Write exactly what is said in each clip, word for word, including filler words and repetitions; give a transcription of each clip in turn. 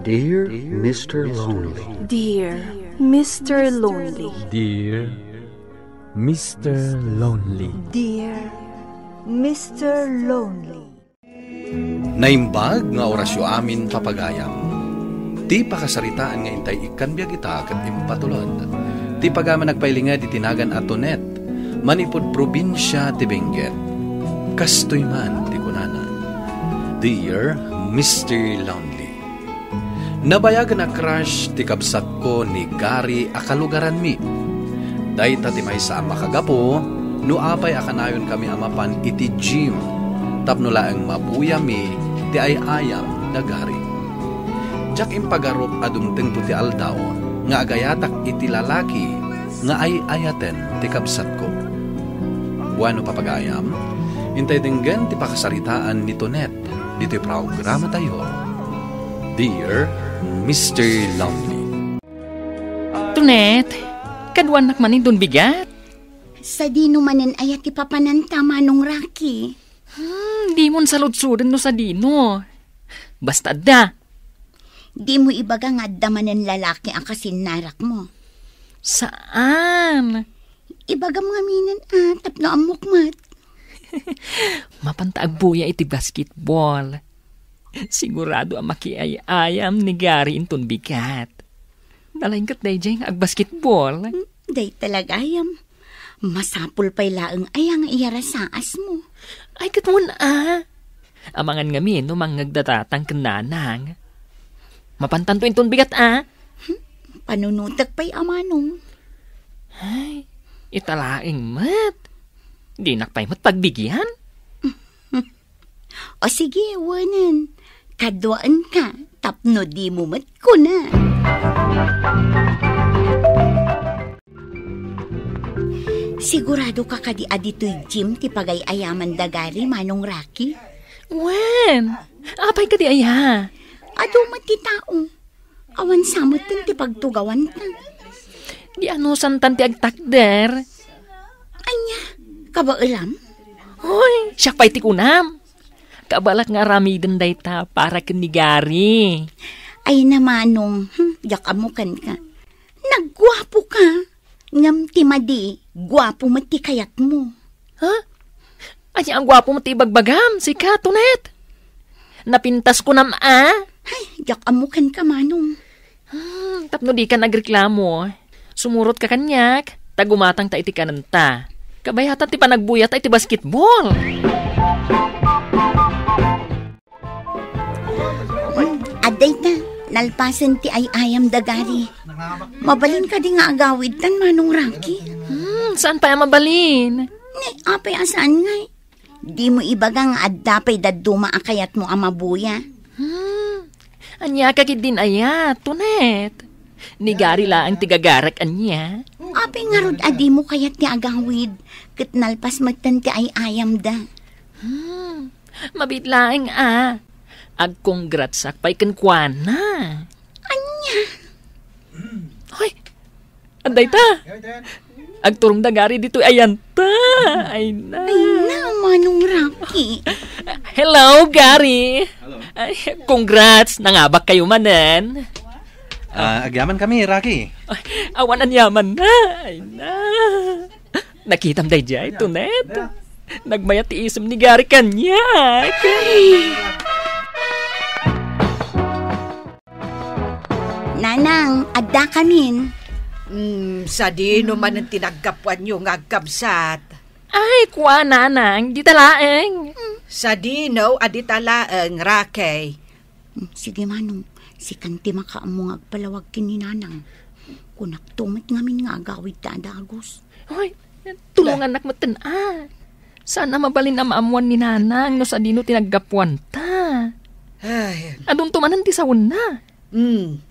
Dear Mister Lonely. Dear Mister Lonely. Dear Mister Lonely. Dear Mister Lonely. Naimbag nga orasyo amin, papagayam. Ti pakasaritaan nga intay ikkan biag ita ket impatulod. Ti pagayam nagpailinged iti nagan a Tonet, manipud probinsia ti Benguet. Kastoy man ti kunana, Dear Mister Lonely. Nabayagen a crush ti kabsatko ni Gary a kalugaranmi. Dayta ti maysa a makagapu no apay a kanayonkami a mapan iti gym tapno laeng mabuyami ti ay-ayam da Gary. Diak impagarup a dumtengto ti aldaw nga agayatak iti lalaki nga ay-ayaten ti kabsatko. Bueno, papagayam, intay denggen ti pakasaritaan ni Tonet ditoy programatayo, Dear Mister Lonely. Tonet, kaduanak manen ton bigat? Sadino manen aya ti papananta, Manong Rocky? Hmm, dimon saludsoden no sadino. Basta adda. Dimo ibaga nga adda manen lalaki a kasinnarakmo? Saan? Ibagam ngaminen a, tapno ammok met. Mapanta agbuya iti basketball. Sigurado a makiay-ayam ni Gary inton bigat. Nalaing ket daydiay nga agbasketball. Hmm, dayta la gayam. Masapul pay laeng aya nga iyarasaasmo. Ay, ket wen a. Amangan ngamin no mangngeg da tatang ken nanang. Mapantanto inton bigat a. Hmm, panunotek pay a, Manong. Ay, ita laeng met. Dinak pay met pagbigian. O sige, wenen. Kaduaenka tapno dimo met kuna. Sigurado ka kadi a ditoy gym ti pagay-ayaman da Gary, Manong Rocky? Wen, apay kadi aya? Adu met ti tao. Awan sa metten ti pagtugawanta. Di anusantan ti agtakder. Ania, kabaelam? Hoy, siak pay ti kunam. Kabalak nga aramiden dayta para ken ni Gary. Ay, Manong, hmm, diak ammo kenka. Nagguapo ka. Ngem ti madi, guapo met ti kayatmo. Ha? Ania a guapo met ti ibagbagam, sika, Tonet? Napintas kunam a? Ay, diak ammo kenka, Manong. Hmm, tapno dika nagreklamo, sumurotka kaniak, ta gumatangta iti kanenta. Kabayatan ti panagbuyata iti basketball. Hmm, adda ita, nalpasen ti ay-ayam da Gary. Mabalin kadi nga agawidtan, Manong Rocky? Hmm, saan pay a mabalin? Ni, apay a saan ngay? Dimo ibaga nga adda pay dadduma a kayatmo a mabuya? Hmm, ania ka ketdin aya, Tonet? Ni Gary laeng ti gagarak ania? Apay ngarud a dimo kayat ti agawid, ket nalpas metten ti ay-ayam da? Hmm, mabiit laeng a. Agcongratsak pay kenkuana. Ania? Hoy, adda ita. Agturong da Gary ditoy ayanta. Ay na. Ay na, Manong Rocky. Hello, Gary. Hello. Ay, congrats, nangabak kayo manen. Ah, agyaman kami, Rocky. Ay, awan anyaman na. Ay na. Nakitam daydiay, Tonet? Nagmayat ti isem ni Gary kaniak. Nanang, adda kamin. Hmm, sadino manen ti naggapuanyo nga agkabsat? Ay, kua, Nanang, dita laeng. Sadino a dita laeng, Rocky? Hmm, sige, Manong, sikan ti makaammo nga agpalawag ken ni Nanang. Kunakto met ngamin nga agawidta a dagus. Hoy, tulongannak metten a. Saan a mabalin a maammuan ni Nanang no sadino ti naggapuanta. Ay. Adunto manen ti sawenna. Hmm.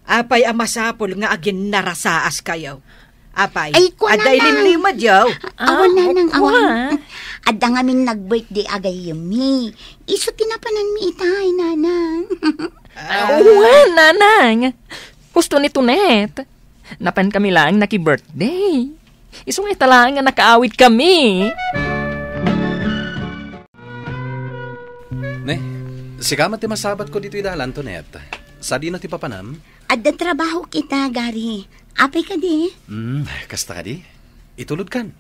Apay a masapul nga aginnarasaas kayo? Apay, ay, kua, adda Nanang. Ilimlimedyo? Awan, ah, Nanang, kua. Awan. Adda ngamin nag-birthday a gayyemmi. Isu ti napananmi itay, Nanang. Ah, wen, Nanang. Husto ni Tonet. Napankami laeng naki-birthday. Isu nga ita laeng a nakaawidkami. Ne, sika met ti masabatko ditoy dalan, Tonet. Sadino ti papanam? Adda trabaho kita, Gary. Apay kadi? Hmm, kasta kadi? Itulodkan.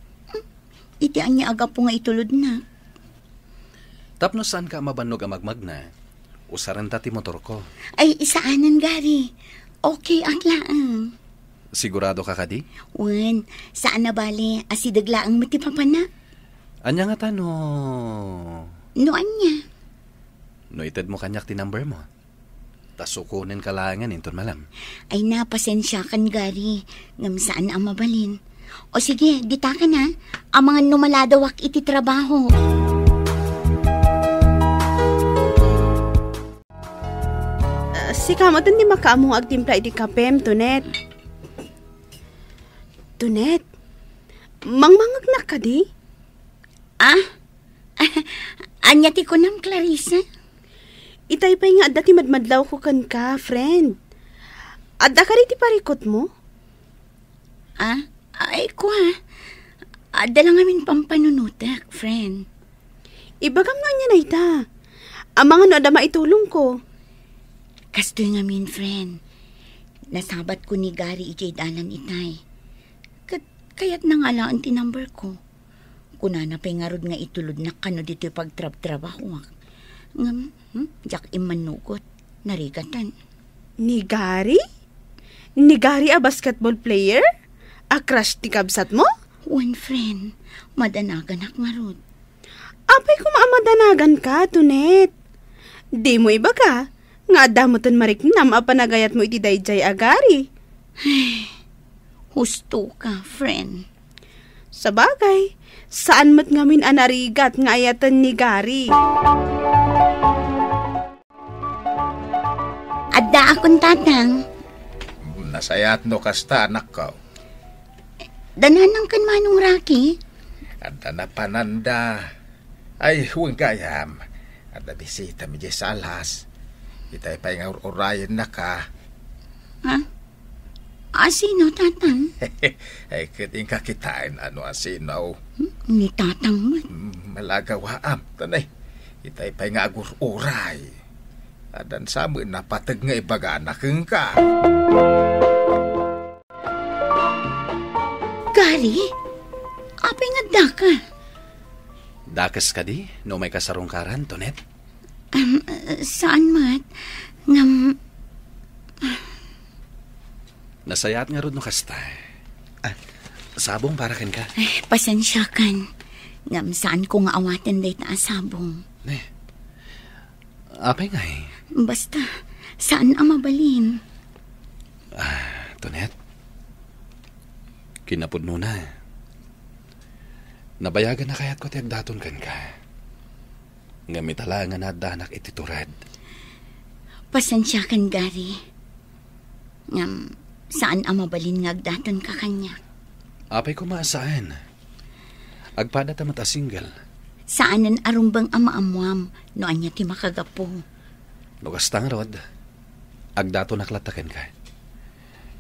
Iti ania a gapu nga itulodna? Tapno saanka a mabannog a magmagna, usarenta ti motorko. Ay, saanen, Gary. Okay ak laeng. Sigurado ka kadi? Wen, saan a bale, asideg laeng met ti papanna. Ania ngata no? No ania? No itedmo kaniak ti number mo. Ta sukonenka laengen inton malam. Ay na, pasensiakan, Gary. Ngem saan a mabalin. O sige, ditaken a. Amangan no maladawak iti trabaho. Ah, sika met ti makaammo nga agtimpla iti kapem, Tonet. Tonet, mangmangegnak kadi? Ah? Ania ti kunam, Clarissa? Itay pay nga adda ti madmadlawko kenka, friend. Adda kadi ti parikutmo? Ah? Ay, kua. Adda la ngamin pampanunotek, friend. Ibagam no ania dayta. Amangan no adda maitulongko. Kastoy ngamin, friend. Nasabatko ni Gary idiay dalan itay. Ket kayatna nga alaen ti number ko. Kunana pay ngarud nga itulodnak kano ditoy pagtrabtrabahoak. Ngem, hmm, diak immanugot. Narigaten. Ni Gary? Ni Gary a basketball player? A crush ti kabsatmo? Wen, friend, madanaganak ngarud. Apay koma a madanaganka, Tonet? Dimo ibaga nga adda metten mariknam a panagayatmo iti daydiay a Gary. Husto ka, friend. Sabagay, saan met ngamin a narigat nga ayaten ni Gary. Addaakon, Tatang. Nasayaat no kasta, anakko. Dananang ken Manong Rocky? Adda napananda. Ay, wen gayam. Adda bisita idiay salas. Itay pay nga ur-urayennaka. Ha? Asino, Tatang? Ay, ket inka kitaen a no asino. Hmm? Ni Tatang met. Mm, malagawaam, tanay. Itay pay nga agur-uray. Addan sa met napateg nga ibagana kenka. Gary, apay nga addaka? Dakes kadi no umayka sarungkaran, Tonet? Um, saan met. Ngem, Nasayaat ngarud no kasta. Ah, sabong para kenka. Ay, pasensiakan. Ngem saanko nga awaten dayta a sabong. Ne. Apay ngay? Basta, saan a mabalin. Ah, Tonet. Kinapudnona. Nabayagen a kayatko ti agdaton kenka. Ngem ita laeng nga naaddanak iti tured. Pasensiakan, Gary. Ngem, saan a mabalin nga agdatonka kaniak. Apay koma a saan. Agpada ta met a single. Saanen a rumbeng a maammoam no ania ti makagapu. No kasta ngarud, agdatonak latta kenka.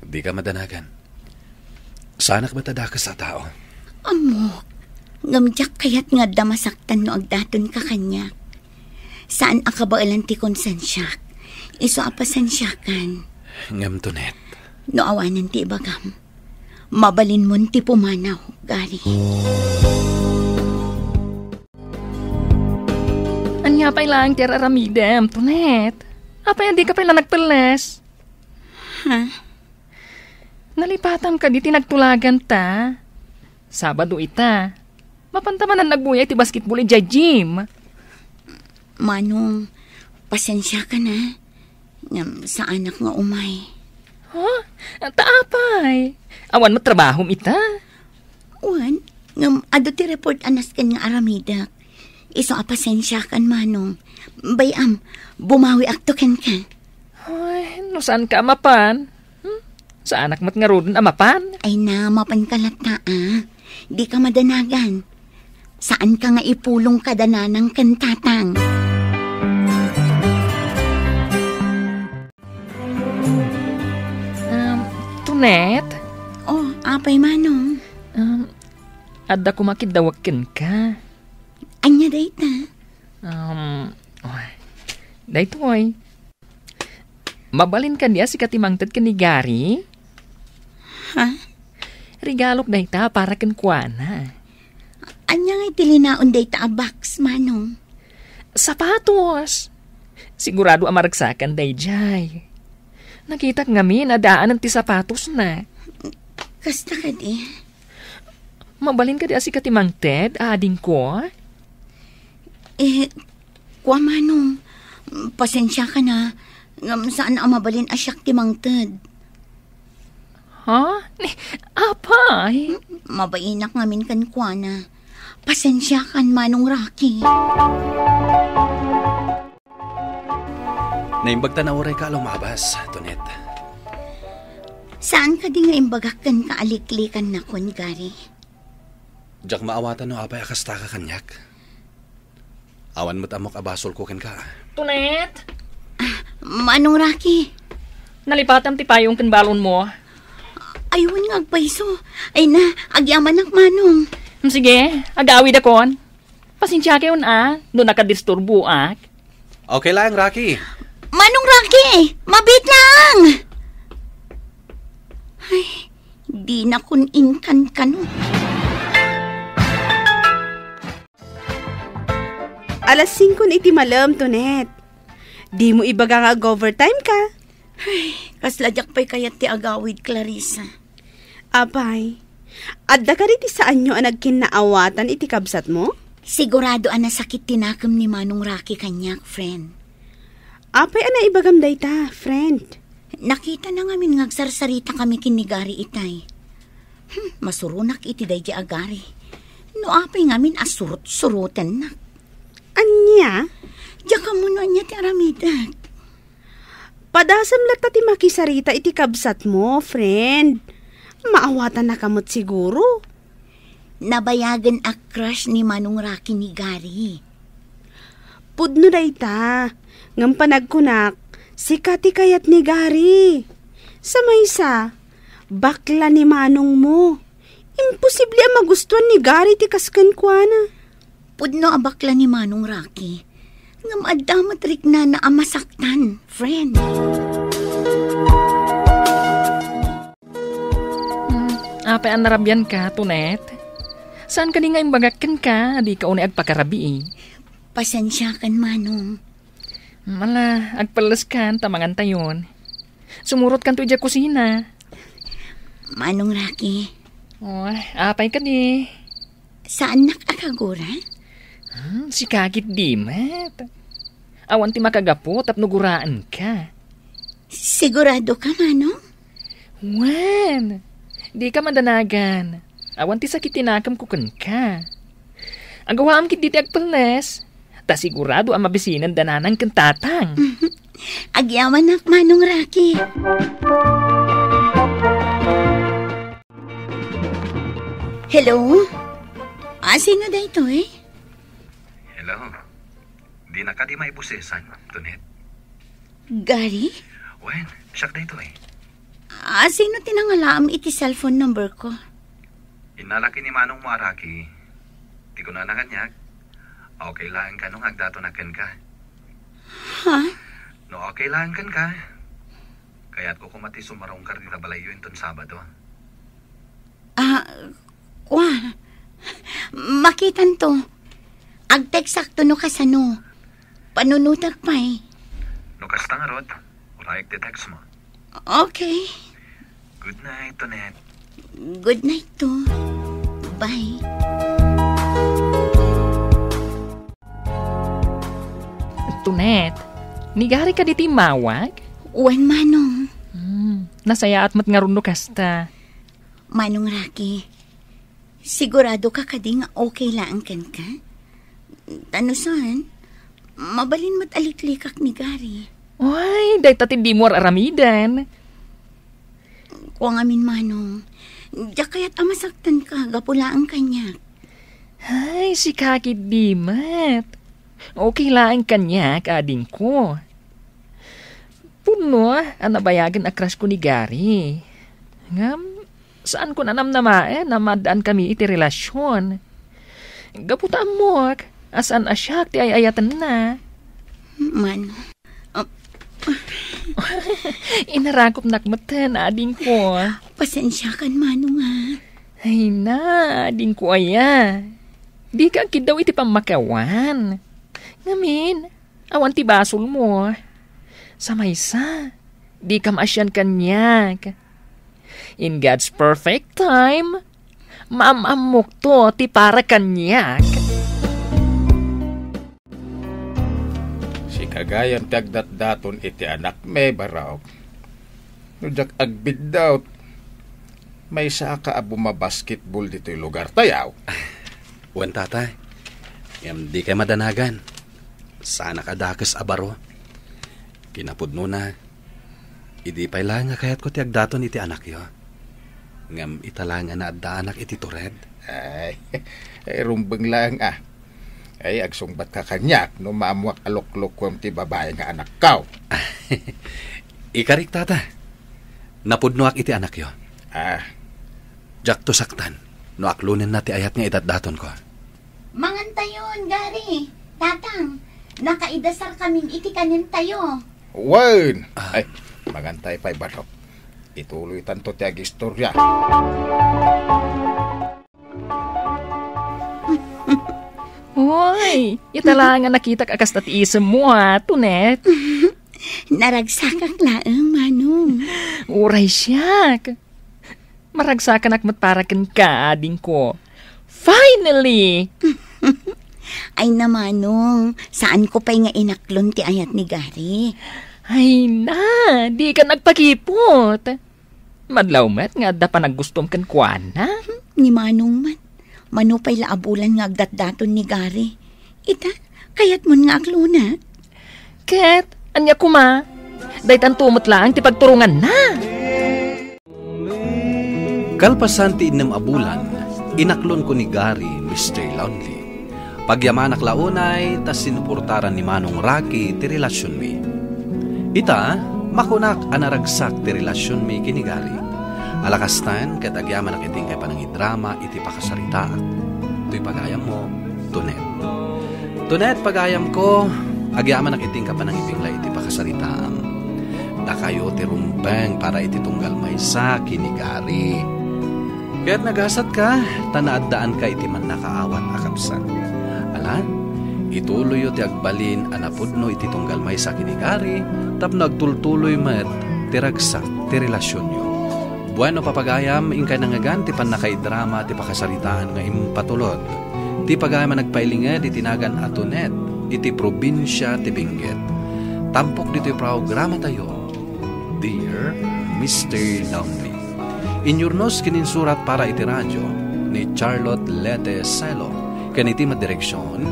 Dika madanagan. Saanak met a dakes a tao. Ammok, ngem diak kayat nga adda masaktan no agdatonka kaniak. Saan a kabaelan ti konsensiak. Isu a pasensiakan. Ngem, Tonet. No awanen ti ibagam, mabalinmon ti pumanaw, Gary. Ania pay laeng ti ar-aramidem, Tonet? Apay a dika pay la nagpelles? Ha? Nalipatam kadi ti nagtulaganta? Sabado ita. Mapanta manen agbuya iti basketball idiay gym. Manong, pasensiakan a. Ngem saanak nga umay. Ha? Ta apay? Awan met trabahom ita? Wen, ngem adu ti report a nasken nga aramidek. Isu a pasensiakan, Manong. Bay-am, bumawiakto kenka. Ay, no saanka a mapan? Hmm? Saanak met ngaruden a mapan? Ay na, mapanka latta, a. Dika madanagan. Saanka nga ipulong kada nanang ken tatang. Um, Tonet? Oh, apay, Manong? Um, adda koma kiddawek kenka. Ania dayta? Um, oh, daytoy. Mabalin kadi a sika ti mangted ken ni Gary? Ha? Regalok dayta para kenkuana. Ania nga iti linaon dayta a box, Manong? Sapatos! Sigurado a maragsakan daydiay. Nakitak ngamin a daanen ti sapatosna. Kasta kadi? Mabalin kadi a sika ti mangted, adingko? Eh, kua, Manong. Pasensiakan a, ngem saan a mabalin a siak ti mangted. Ha? Ni, apay? Mabainak ngamin kenkuana. Pasensiakan, Manong Rocky. Naimbag ta naurayka a lumabas, Tonet. Saan kadi nga imbagak kenka a liklikannakon, Gary? Diak maawatan no apay a kastaka kaniak. Awan met ammok a basolko kenka. Tonet! Ah, Manong Rocky. Nalipatam ti payong ken balonmo. Ay, wen nga agpayso. Ay na, agyamanak, Manong. Hmm, sige, agawidakon. Pasensiakayon a, no nakadisturboak. Okay lang, Rocky. Manong Rocky, mabiit lang! Ay, dinakon inkankano. Alas singko iti malem, Tonet. Dimo ibaga nga ag-overtime ka? Ay, kasla diak pay kayat ti agawid, Clarissa. Apay, adda kadi ti saanyo a nagkinnaawatan iti kabsatmo? Sigurado a nasakit ti nakem ni Manong Rocky kaniak, friend. Apay a naibagam dayta, friend? Nakitana ngamin nga agsarsaritakami ken ni Gary itay. Hmm, masuronak iti daydi a Gary. No apay ngamin a surot-surotennak. Ania? Diak ammo no ania ti aramidek. Padasem latta ti makisarita iti kabsatmo, friend. Maawatannaka met siguro. Nabayagen a crush ni Manong Rocky ni Gary. Pudno dayta, ngem panagkunak, sika ti kayat ni Gary. Sa maysa, bakla ni manongmo. Imposible a magustuan ni Gary ti kas kenkuana. Pudno a bakla ni Manong Rocky. Ngem adda met riknana a masaktan, friend. Hmm, apay a narabianka, Tonet? Saan kadi nga imbagak kenka a dika unay agpakarabii? Pasensiakan, Manong. Hmm, ala, agpelleskan ta mangantayon. Sumurotkanto idiay kusina. Manong Rocky. Oh, apay kadi? Saannak a kagura? Hmm, sika ketdi met. Awan ti makagapu tapno guraenka. Sigurado ka, Manong? Wen, dika madanagan. Awan ti sakit ti nakemko kenka. Agawaam ketdi ti agpelles. Ta sigurado a mabisinanda nanang ken tatang. Agyamanak, Manong Rocky. Hello? Ah, sino daytoy? Hello. Dina kadi maibusesan, Tonet? Gary? Wen, siak daytoy. Ah, sino ti nangalaam iti cellphone number ko? Innalak ni manongmo a Rocky. Ti kunana kaniak, okay laeng kano nga agdatonak kenka. Ha? No okay laeng kenka, kayatko koma ti sumarungkar dita balayyo inton Sabado. Ah, kua. Makitanto. Agteksakto no kasano. Panunotak pay. No kasta ngarud, urayek ti text mo. Okay. Good night, Tonet. Good night too. Bye. Tonet, ni Gary kadi ti immawag? Wen, Manong. Hmm, nasayaat met ngarud no kasta. Manong Rocky, sigurado ka kadi nga okay laeng kenka? Ta no saan, mabalin met a liklikak ni Gary. Ay, dayta ti dimo ar-aramiden. Kua ngamin, Manong, diak kayat a masaktanka gapu laeng kaniak. Ay, sika ketdi met. Okay laeng kaniak, adingko. Pudno a nabayagen a crush ko ni Gary. Ngem, saanko a namnamaen a maaddaan kami iti relasion. Gapu ta ammok a saan a siak ti ay-ayatenna. Man. Ah, Inarakupnak metten, adingko. Pasensiakan, Manong, a. Ay na, adingko aya. Dika agkiddaw iti pammakiawan. Ngamin, awan ti basolmo. Sa maysa, dika maasian kaniak. In God's perfect time, maam-ammokto ti para kaniak. Sika gayam ti agdatdaton iti anakmi, Barok. No diak agbiddut, maysaak a bumabasketball ditoy lugartayo. Wen, tatay. Ngem dikay madanagan. Saanak a dakes a baro. Kinapudnona, idi pay laeng nga kayatko ti agdaton iti anakyo. Ngem ita laeng a naaddaanak iti tured. Ay, ay, rumbeng laeng a. Ay, agsungbatka kaniak no maammoak a loklokuem ti babai nga anakko. Ikarik, tata. Napudnoak iti anakyo. Ah. Diakto saktan no aklonenna ti ayat nga idatdatonko. Mangantayon, Gary. Tatang, nakaidasarkamin iti kanentayo. Wen! Ah. Ay, mangantay pay, Barok. Ituloytanto ti agistoria. Hoy, ita la nga nakitak a kasta ti isemmo, a, Tonet. Naragsakak laeng, Manong. Uray siak. Maragsakanak met para kenka, adingko. Finally! Ay na, Manong, saanko pay nga inaklon ti ayat ni Gary. Ay na, dika nagpakipot. Madlaw met nga adda panaggustom kenkuana. Ni Manong met, mano pay la a bulan nga agdatdaton ni Gary. Ita, kayatmon nga aklonak? Ket, ania koma? Daytanto met laeng ti pagturonganna. Kalpasan ti innem a bulan, inaklonko ni Gary, Mister Lonely. Pagyamanak la unay ta sinuportaran ni Manong Rocky ti relasionmi. Ita, makunak a naragsak ti relasionmi ken ni Gary. Alakastan ket agyamanak iti inkay panangidrama iti pakasaritaak. Toy pagayammo, Tonet. Tonet, pagayamko, agyamanak iti inka panangipigla iti pakasaritaam. Dakayo ti rumbeng para iti tunggal maysa ken ni Gary. Ket nagasatka, ta naaddaanka iti mannakaawat a kabsat. Ala, ituloyyo ti agbalin a napudno iti tunggal maysa ken ni Gary, tapno agtultuloy met ti ragsak ti relasionyo. Bueno, papagayam, inkay nangngegan ti pannakaidrama ti pakasaritaan nga impatulod. Ti pagayam a nagpailinged iti nagan a Tonet iti probinsia ti Benguet. Tampok ditoy programatayo, Dear Mister Lonely. Inyurnos ken insurat para iti radio ni Charlotte Lete Selo, ken iti madireksion,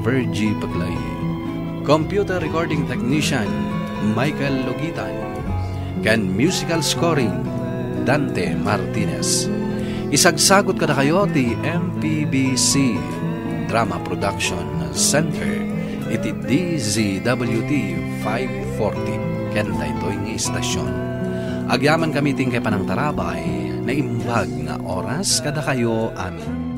Virgie Peglay. Computer recording technician, Michael Logitan. Ken musical scoring, Dante Martinez. Isagsagot kadakayo ti M P B C Drama Production Center iti D Z W T five forty. Ken daytoy nga istasion, agyamankami iti inkay panangtarabay, naimbag nga oras kadakayo amin.